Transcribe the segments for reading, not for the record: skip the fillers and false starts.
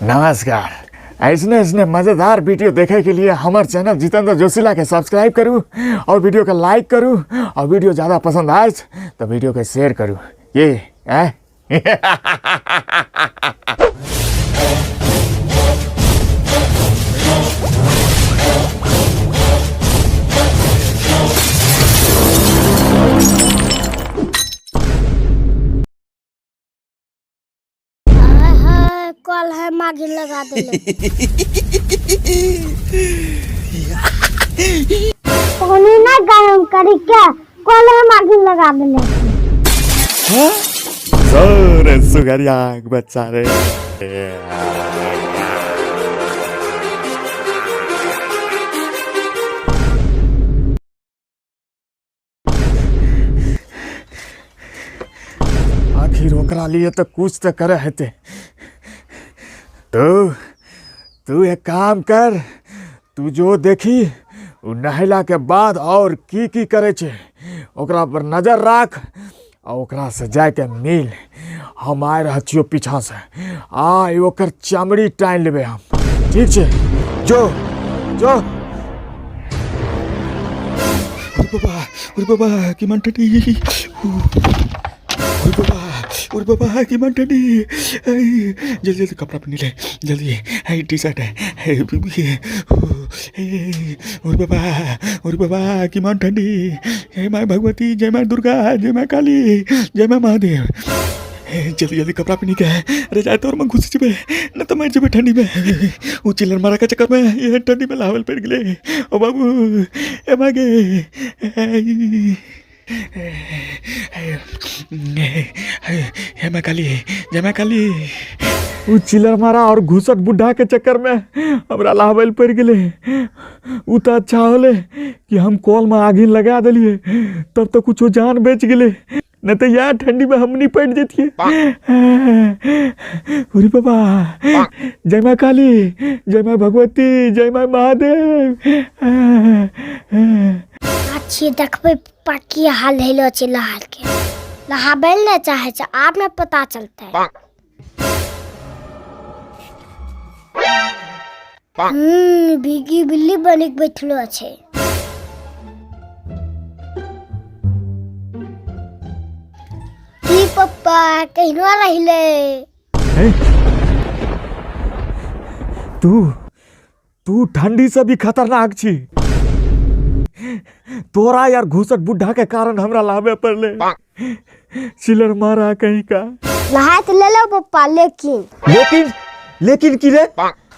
नमस्कार। ऐसने ऐसने मज़ेदार वीडियो देखे के लिए हमारे चैनल जितेंद्र जोशीला के सब्सक्राइब करूँ और वीडियो के लाइक करूँ और वीडियो ज़्यादा पसंद आए तो वीडियो के शेयर करूँ। ये है। कल है मागी लगा देले। पानी ना गरम करी के कल है मागी लगा देले। सर सुगरिया बच्चा रे। आखिर ओकरा लिए तो कुछ तो करे हेते। तो तू एक काम कर, तू जो देखी उ नहला के बाद और की की करे छे ओकरा पर नजर राख और ओकरा से जाके मिल। हम आए रह छियो पीछा से, आ ओकर चमड़ी टाइन लेबे हम, ठीक छे? जो जो। अरे बाबा, अरे बाबा की मन ठंडी। अरे बाबा, अरे बाबा की मन ठंडी। जल्दी जल्दी कपड़ा पहन ले, जल्दी। टी शर्ट है। अरे बाबा, अरे बाबा की मन ठंडी। जय माँ भगवती, जय माँ दुर्गा, जय माँ काली, जय माँ महादेव। जल्दी जल्दी कपड़ा पहनी के। अरे जाए तो और मन घुस जबे न तो मर जबे ठंडी में। वो चिल्लर मारा के चक्कर में ये ठंडी में लावल पड़ गए। ओ बाबू, ए मागे। हे माँ काली, जय माँ काली। उ चिल्लर मारा और घुसट बुढ़ा के चक्कर में हमरा लावल पड़ गए। उ तो अच्छा होले कि हम कॉल में आगिन लगा दिलिए, तब तो कुछ जान बच गए, न तो यार ठंडी में हम नहीं पड़ जतिए। अरे बाबा, जय माँ काली, जय माँ भगवती, जय माँ महादेव। अच्छी देखबे पप्पा की हाल हेलो छे नहा के। नहाबै ले चाहे छे, आब न पता चलते। भीगी बिल्ली बनी के बैठलो छे। की पप्पा कहिनो रहले? हे? तू ठंडी से भी खतरनाक छी। तोरा यार घुसट बुढ़ा के कारण हमरा लावे पड़ले। चिलर मारा कहीं का। नहा तो ले लो पप्पा, लेकिन लेकिन लेकिन की रे?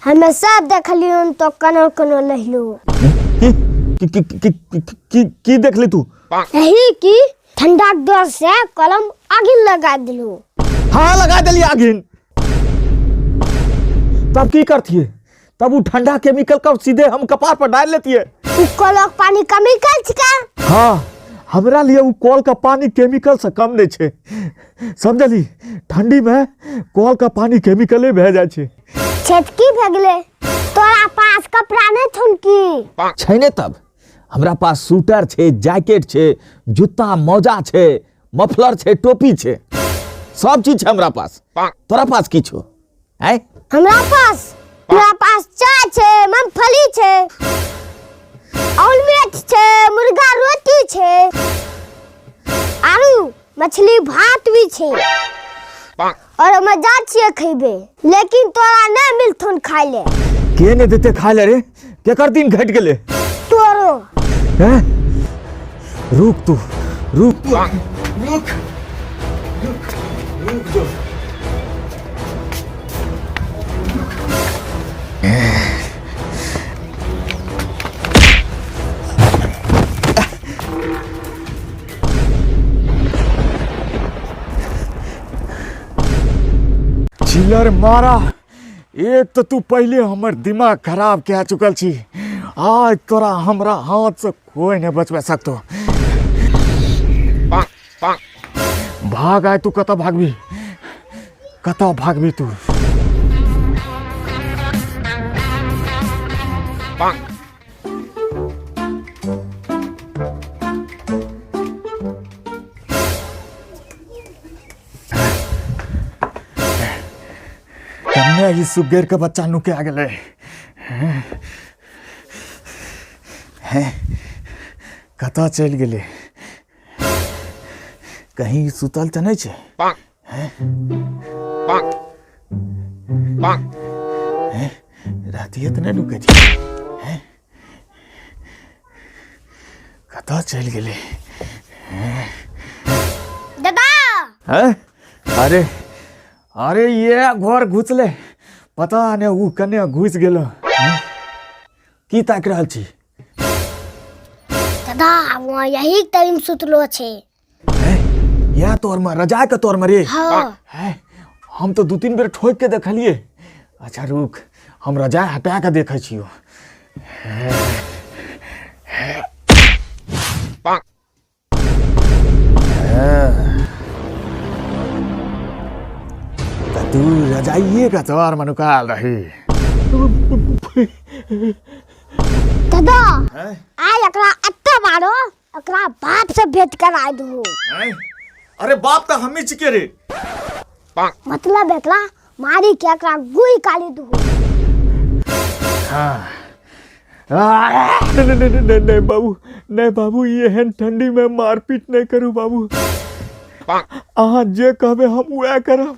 हमें सब देखलियन तो कनो कनो लहलू। की की की की की की की देखली तू? यही की ठंडा के डर से कलम आगिन लगा दिलू। हाँ लगा दिली आगिन। तब की करती है? तब वो ठंडा केमिकल का सीधे हम कपार पर डाल लेती है। उ कलक पानी केमिकल छिका? हाँ, हमरा लिए वो कल का पानी केमिकल से कम नहीं छे, समझली? ठंडी में कल का पानी केमिकले भए जाए छे। छेटकी भगले तोरा पास कपड़ा नहीं छौन की? छै ने तब हमरा पास स्वेटर छे, जैकेट छे, जूता मोजा छे, मफलर छे, टोपी छे, सब चीज छे हमरा पास। तोरा पास की छो? हैं? हमरा पास चाय छे, मूंगफली छे, ऑमलेट छे, मुर्गा रोटी छे, आरू मछली भात भी छे। और हम जा छिए खइबे, लेकिन तोरा नहीं मिलथुन खाइ ले। के ने देते खाइ ले रे? केकर दिन घट गेले? तोरो। हैं? रुक तू, रुक तू। रुक, रुक, रुक जो। चिल्लर मारा, एक तो तू पहले हमर दिमाग खराब कह चुकल छी, आज तोरा हमरा हाथ से कोई नहीं बचवा सकतो। भाग आए तू, कतऽ भागबी, कतऽ भागबी तू? कन्या ई सुगेर के बच्चा नुके आ गेलै। हैं, कतऽ चलि गेलै? कहीं सुतल तऽ नहि छै? हैं, रातिए तऽ नहि नुकै छै? हैं, कतऽ चलि गेलै? दादा। हैं? अरे अरे, ये घर घुसले, पता नहि ओ कने घुसि गेलो। हैं? की ताकि रहल छी? दादा, वहाँ यही टाइम सुतलो छै। हैं? इएह तोरमे रजाइ के तोरमे रे? हाँ। हैं? हम तऽ 2-3 बेर ठोकि के देखलियै। अच्छा रुक, हम रजाइ हटा के देखै छियौ। तऽ तू रजाइए के तोरमे नुकायल रही? दादा। हैं? आइ एकरा एते मारो, एकरा बाप से भेंट करा दू। हैं? अरे, बाप तऽ हमी छिके रे। मतलब एकरा मारी के एकरा गुई काली दू। नहीं नहीं नहीं नहीं नहीं बाबू, नहीं बाबू, ये एहन ठंडी में मारपीट नहीं करू बाबू। अहाँ जे कहबे हम वएह करब।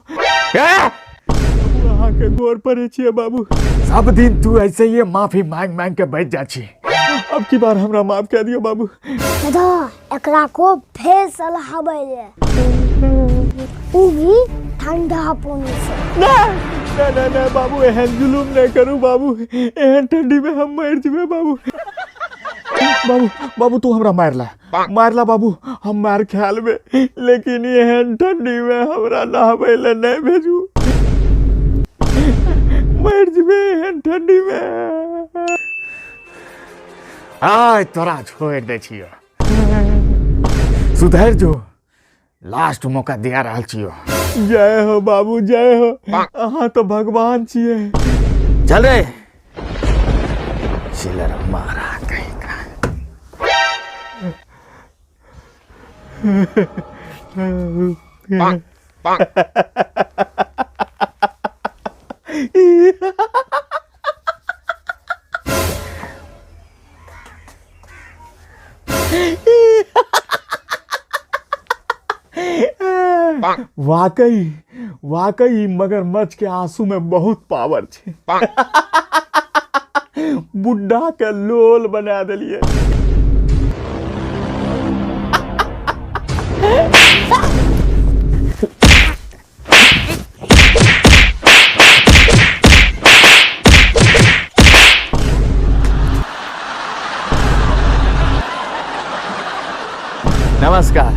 बाबू, अहाँके गोर पड़ै छियै बाबू। सब दिन तू ऐसे ही माफी मांग मांग के बैठ जा छी। अब की बार हमरा माफ कह दियौ बाबू। दादा, एकरा को फेर से नहाबै ले, उ भी ठंडा पानी से। नहीं नहीं नहीं नहीं बाबू, एहन जुलूम नहीं करू बाबू। एहन ठंडी में हम मर जेबै बाबू। बाबू, बाबू, तू हमरा मारला, मारला बाबू, हम मार खा लेबै, लेकिन एहन ठंडी में हमरा नहाबै ले नहीं भेजू। मर जेबै एहन ठंडी में। आय तोरा छोड़ि दै छियो, सुधरि जो। लास्ट मौका दिया रहल छियो। जय हो बाबू, जय हो। अहाँ तो भगवान छियै। चल रे, चिलर मारा कहीं का। वाकई वाकई मगरमच्छ के आंसू में बहुत पावर छै। बुड्ढा के लोल बना देलिए। नमस्कार।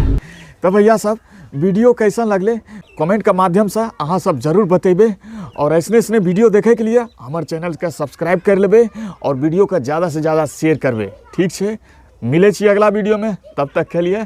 तो भैया सब, वीडियो कैसन लगले कमेंट के माध्यम से अहाँ सब जरूर बतेबे और ऐसने ऐसने वीडियो देखे के लिए हमार चैनल के सब्सक्राइब कर लेबे और वीडियो के ज़्यादा से ज़्यादा शेयर करबे। ठीक छै, मिले छी अगला वीडियो में, तब तक के लिए।